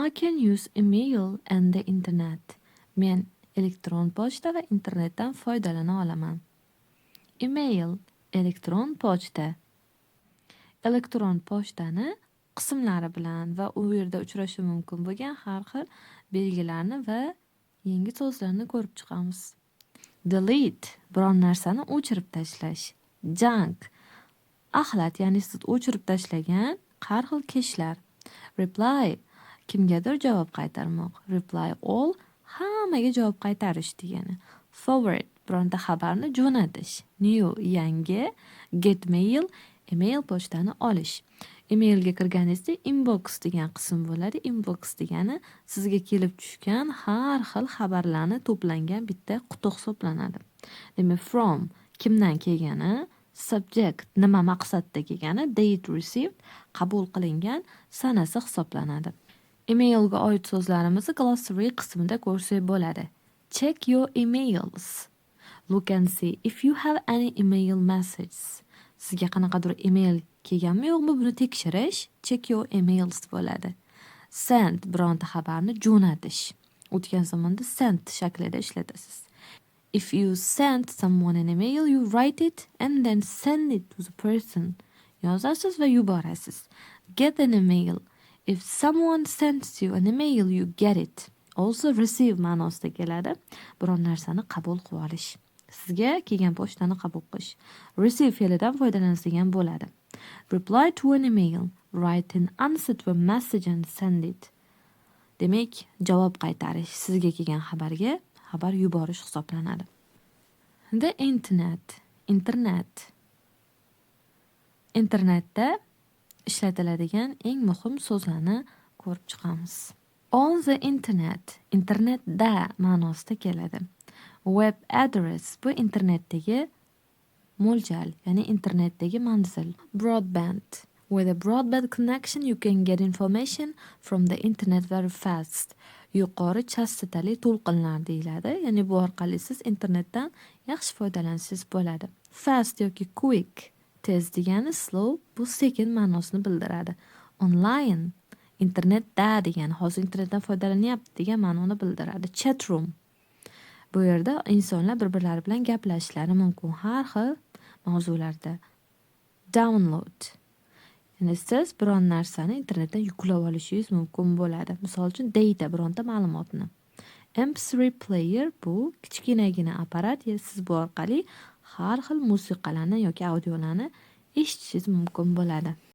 I can use email and the internet. Men elektron pochta va internetdan foydalana olaman. Email – elektron pochta. Elektron pochtani qismlari bilan va u yerda uchrashi mumkin bo'lgan har xil belgilarni va yangi so'zlarni ko'rib chiqamiz. Delete – biron narsani o'chirib tashlash. Junk – axlat, ya'ni siz o'chirib tashlagan har xil keshlar. Reply – kimgadir javob qaytarmoq. Reply all – hammaga javob qaytarish degani. Forward – bironta xabarni jo'natish. New – yangi. Get mail – email pochtani olish. Emailga kirganingizda inbox degan qism bo'ladi. Inbox degani sizga kelib tushgan har xil xabarlarni to'plangan bitta quti hisoblanadi. Demak, from – kimdan kelgani, subject – nima maqsadda kelgani, date received – qabul qilingan sanasi hisoblanadi. Emailga oid so'zlarimizni glossary qismida ko'rsak bo'ladi. Check your emails. Look and see if you have any email messages. Sizga qanaqadir email kelganmi, yo'qmi, buni tekshirish check your emails bo'ladi. Send – bironta xabarni jo'natish. O'tgan zamonda sent shaklida ishlatasiz. If you send someone an email, you write it and then send it to the person. Yozasiz va yuborasiz. Get an email. If someone sends you an email, you get it. Also receive ma'nosida keladi. Biron narsani qabul qilib olish. Sizga kelgan pochtani qabul qilish. Receive fe'lidan foydalansak ham bo'ladi. Reply to an email. Write an answer to a message and send it. Demak, javob qaytarish, sizga kelgan xabarga xabar yuborish hisoblanadi. The internet. Internet. Internetda ishlatiladigan eng muhim so'zlarni ko'rib chiqamiz. On the internet – internetda ma'nosida keladi. Web address – bu internetdagi mo'ljal, ya'ni internetdagi manzil. Broadband. With a broadband connection, you can get information from the internet very fast. Yuqori chastotali to'lqinlar deyiladi. Ya'ni bu orqali siz internetdan yaxshi foydalanishingiz bo'ladi. Fast yoki quick tez degani, slow bu sekin ma'nosini bildiradi. Online – internetda degani, hozir internetdan foydalanyapti degan ma'noni bildiradi. Chat room. Bu yerda insonlar bir-birlari bilan gaplashishlari mumkin har xil mavzularda. Download. Ya'ni siz biron narsani internetdan yuklab olishingiz mumkin bo'ladi. Misol uchun, data, bironta ma'lumotni. MP3 player – bu kichkinagina apparat, siz bu orqali har xil musiqalarni yoki audiolarni eshitishingiz mumkin bo'ladi.